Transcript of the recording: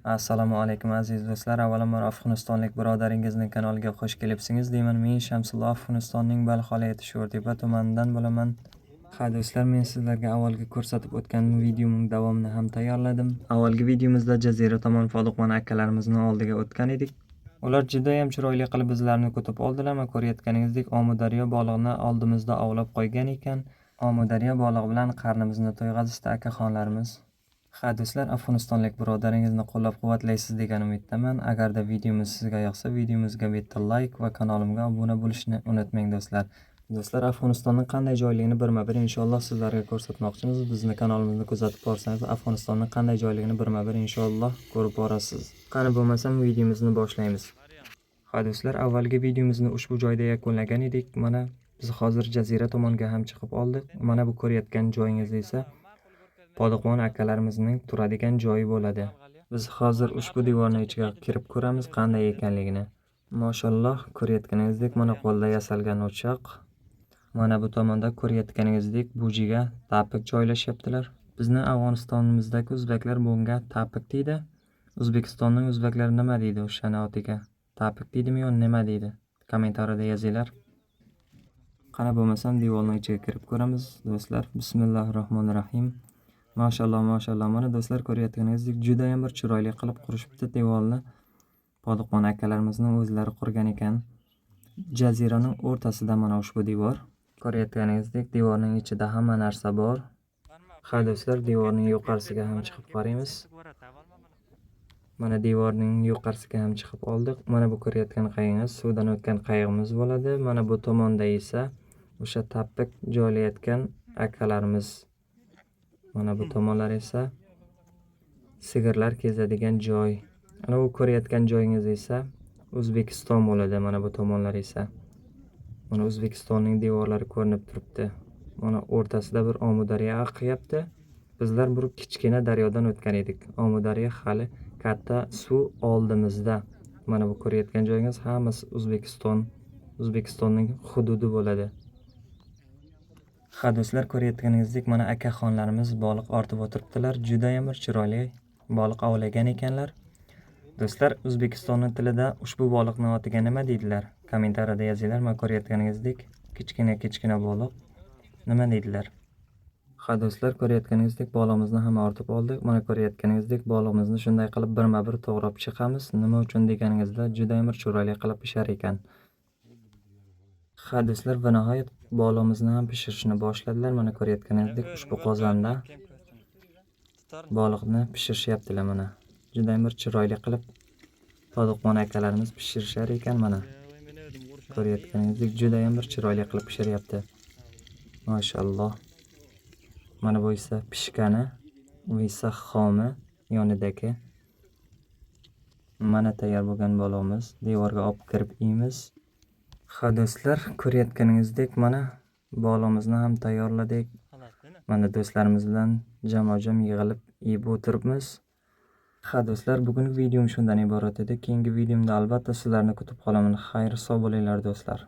Assalomu alaykum, aziz do'stlar. Avvalambor, afg'onistonlik birodaringizning kanaliga xush kelibsiz deyman. Men Shamsullo, Afg'onistonning Balx viloyati Sho'rtepa tumanidan bo'laman. Ha do'stlar, men sizlarga avvalgi ko'rsatib o'tgan videomning davomini ham tayyorladim. Avvalgi videomizda jazira tomon Foduqman akalarimizni oldiga o'tgan edik. Ular judayam chiroyli qilib bizlarni kutib oldilar va ko'rayotganingizdek, Omudaryo bolig'ini oldimizda ovlab qo'ygan ekan. Omudaryo bolig'i bilan qarnimizni to'yg'azishdi akaxonlarimiz. Ha do'stlar, afg'onistonlik birodaringizni qo'llab-quvvatlaysiz degan umiddaman. Agarda videomiz sizga yoqsa, videomizga bitta like va kanalimga obuna bo'lishni unutmang, do'stlar. Do'stlar, Afg'onistonning qanday joyligini birma-bir inshaalloh sizlarga ko'rsatmoqchimiz. Bizni kanalimizni kuzatib borsangiz, Afg'onistonning qanday joyligini birma-bir inshaalloh ko'rib borasiz. Qani bo'lmasam, videomizni boshlaymiz. Ha do'stlar, avvalgi videomizni ushbu joyda yakunlagan edik. Mana biz hozir jazira tomonga ham chiqib oldik. Mana bu ko'rayotgan joyingiz esa Poduqmon akalarimizning turadigan joyi bo'ladi. Biz hozir ushbu devorning ichiga kirib ko'ramiz qanday ekanligini. Mashalloh, ko'rayotganingizdek, mana qo'lda yasalgan o'choq. Mana bu tomonda ko'rayotganingizdek, bujiga tapik joylashyaptilar. Bizni Afg'onistonimizdagi o'zbeklar bunga tapik deydi. O'zbekistonning o'zbeklari nima deydi o'shani otiga? Tapik deydimi yo nima deydi? Kommentariyada yozinglar. Qani bo'lmasam, devorning ichiga kirib ko'ramiz, do'stlar. Bismillahirrohmanirrohim. Mashalloh, mashalloh. Mana do'stlar, ko'rayotganingizdek, juda ham bir chiroyli qilib qurishibdi devorni. Poduqmon akalarimizni o'zlari qurgan ekan. Jaziraning o'rtasida mana ushbu devor. Ko'rayotganingizdek, devorning ichida hamma narsa bor. Ha do'stlar, devorning yuqorisiga ham chiqib qaraymiz. Mana devorning yuqorisiga ham chiqib oldik. Mana bu ko'rayotgan qayig'ingiz suvdan o'tgan qayig'imiz bo'ladi. Mana bu tomonda esa o'sha tapik joylayotgan akalarimiz. Mana bu tomonlar esa sigirlar kezadigan joy. Ana bu ko'rayotgan joyingiz esa O'zbekiston bo'ladi. Mana bu tomonlar esa. Mana O'zbekistonning devorlari ko'rinib turibdi. Mana o'rtasida bir Omudaryo oqyapti. Bizlar bir kichkina daryodan o'tgan edik. Omudaryo hali katta suv oldimizda. Mana bu ko'rayotgan joyingiz hammasi O'zbekiston, O'zbekistonning hududi bo'ladi. Ha do'stlar, ko'rayotganingizdek, mana akaxonlarimiz baliq ortib o'tiribdilar. Judayam bir chiroyli baliq ovlagan ekanlar. Do'stlar, O'zbekistonning tilida ushbu baliqning otiga nima deydilar? Kommentariyada yozinglar. Mana ko'rayotganingizdek, kichkina-kichkina baliq. Nima deydilar? Ha do'stlar, ko'rayotganingizdek, balig'imizni ham ortib oldik. Mana ko'rayotganingizdek, balig'imizni shunday qilib birma-bir to'g'rab chiqamiz. Nima uchun deganingizda, judayam bir chiroyli qilib pishar ekan. Ha do'stlar, va nihoyat balig'imizni ham pishirishni boshladilar. Mana ko'rayotganingizdek, ushbu qozonda baliqni pishirishyaptilar mana. Judayam bir chiroyli qilib Poduqmon akalarimiz pishirishar ekan mana. Ko'rayotganingizdek, judayam bir chiroyli qilib pishiryapti. Mashalloh. Mana bu esa pishgani, bu esa xomi yonidagi. Mana tayyor bo'lgan balig'imiz. Devorga olib kirib yeymiz. Ha do'stlar, ko'rayotganingizdek, mana balig'imizni ham tayyorladik. Mana do'stlarimiz bilan jamoajam yig'ilib yeb o'tiribmiz. Ha do'stlar, bugungi videom shundan iborat edi. Keyingi videomda albatta sizlarni kutib qolaman. Xayr, sog' bo'linglar, do'stlar.